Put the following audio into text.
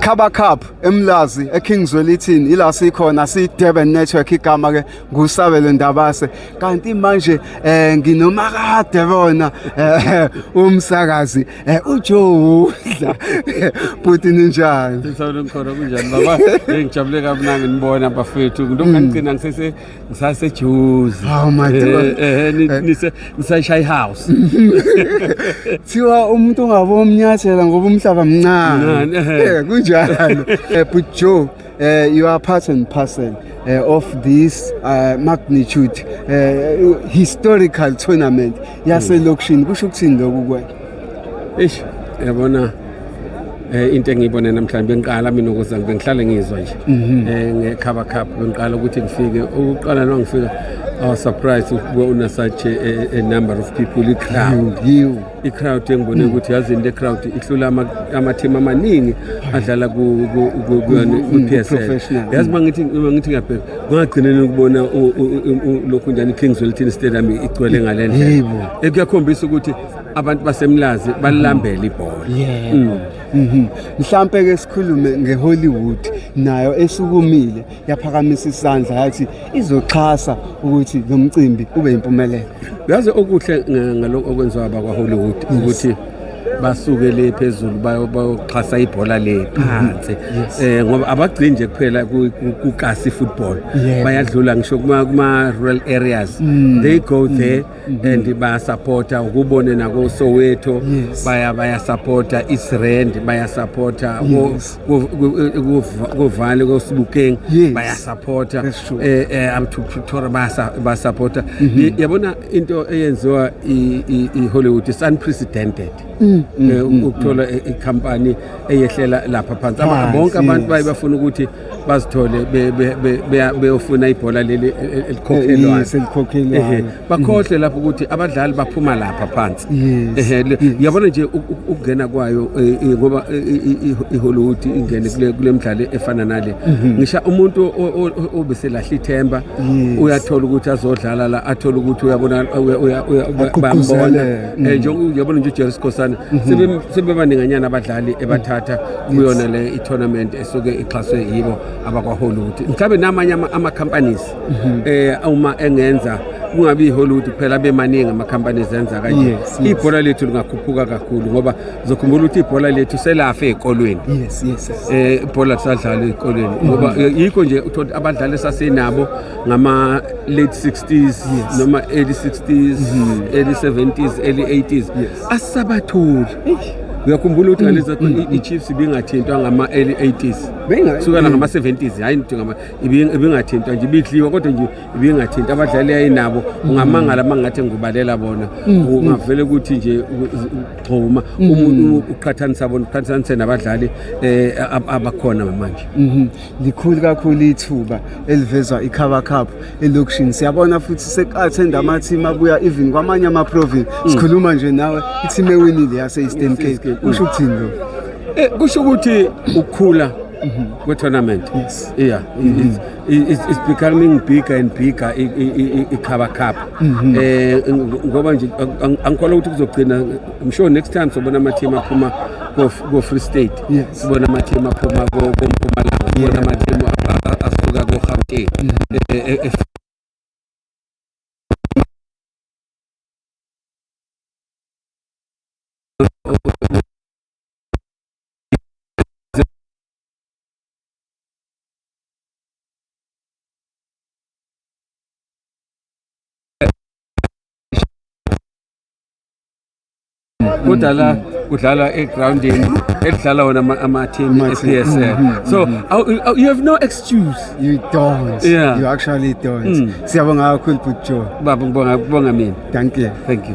Khaba Cup eMlazi eKing Zwelithini ila sikhona si Durban Network, igama ke nguSabelo Ndabase. Kanti manje nginomakade bona umsakazi uJoe Udla. Bhuti, ninjani? Sawubona, ngikhona, kunjani baba? Ngijabule kamnandi nibona bafethu. Ngilokhu ngigcina ngisaseJozi. Hawu, my God. Nise nisayishaya house. Thiwa umuntu ungabomnyathela ngoba umhlaba mncane. Mncane, ehhe. Kunjalo. But Joe, you are part and parcel of this magnitude historical tournament yaselokishini. Kusho ukuthini lokhu kuwena? Eish, yabona into engiyibone namhlanje, bengiqala mina ukuza, bengihlale ngizwa nje ngeKhaba Cup. Bengiqala ukuthi ngifike, ukuqala noma ngifika I was surprised ukubona such a number of people, i-crowd. You. I-crowd engibone ukuthi yazini, le crowd ihlula ama-team amaningi adlala ku-PSL. Professional. Yazi, uma ngithi ngiyabheka, kungagcineni ukubona lokhu njani i-King Zwelithini Stadium igcwele ngale ndlela. Kuyakhombisa ukuthi abantu baseMlazi balilambela ibhola. Yebo. Mhlambe ke sikhulume ngeHollywood nayo esukumile yaphakamisa isandla yathi izoxhasa ukuthi lo mcimbi ube impumelelo. Yazi, okuhle ngalokho okwenziwa abakwa-Hollywood ukuthi basuke le phezulu bayoxhasa ibhola le phansi, ngoba abagcini nje kuphela kukasi football. Bayadlula ngisho kuma rural areas, they go there and bayasupporta. Ukubone nako Soweto, bayasupporta East Rand, bayasupporta ku-Vaal, ko-Sebokeng, bayasupporta. That's true. Up to Pretoria bayasupporta. Yabona, into eyenziwa i-Hollywood is unprecedented. Ukuthola ikhampani eyehlela lapha phansi. Phansi, Bonke abantu baye bafuna ukuthi bazithole beyofuna ibhola leli elikhokhelwayo. Yes, elikhokhelwayo. Ehhe, bakhohle lapho ukuthi abadlali baphuma lapha phansi. Ehhe, yabona nje ukungena kwayo, ngoba i-Hollywood ingene kule mdlalo efana nale, ngisho umuntu obeselahla ithemba uyathola ukuthi azodlala la, athole ukuthi uyabona Agqugquzeleke. bambona. Uyabona nje uJerry Sikhosana, sebebaninganyana abadlali ebathatha kuyona le i-tournament esuke ixhaswe yibo abakwa-Hollywood. Mhlawumbe namanye ama-companies, uma engenza kungabi i-Hollywood kuphela, bemaningi ama-companies enza kanje, ibhola lethu lingakhuphuka kakhulu, ngoba uzokhumbula ukuthi ibhola lethu selafa ey'kolweni. yes, yes. Ibhola lisadlala ey'kolweni, ngoba yikho nje uthola abadlali esasinabo ngama late 60s noma early 60s, early 70s, early 80s, asisabatholi. Uyakhumbula ukuthi ngalezi i-Chiefs ibingathintwa ngama early 80s, kusukela ngama 70s, hayi nje ngama ibingathintwa nje, ibidliwa, kodwa nje ibingathinta abadlali yayinabo. Ungamangala uma ngathi ngikubalela bona, ungavele ukuthi nje gxuma umuntu uqhathanisa bona, uqhathanise nabadlali abakhona manje. Likhulu kakhulu ithuba elivezwa iKhaba Cup elokishini. Siyabona futhi sek-attend ama-team abuya even kwamanye ama-province. Sikhuluma nje nawe, i-team ewinile yase-Eastern Cape. Kusho ukuthini lokho? Kusho ukuthi ukukhula kwe-tournament. Yeah, it's becoming bigger and bigger i-Khaba Cup, ngoba nje angikholwa ukuthi kuzogcina. I'm sure next time sobona ama-team aphuma ko-Free State, sibona ama-team aphuma ko-Mpumalanga, sibona ama-team asuka ko-Gauteng. Kodwa la kudlala egroundini elidlala wona ama-team Ama-team. e-PSL, so you have no excuse. You don't. Yeah. You actually don't. Siyabonga kakhulu, Bhuti Joe. Baba, ngibonga, kubonga mina. Thank you. Thank you.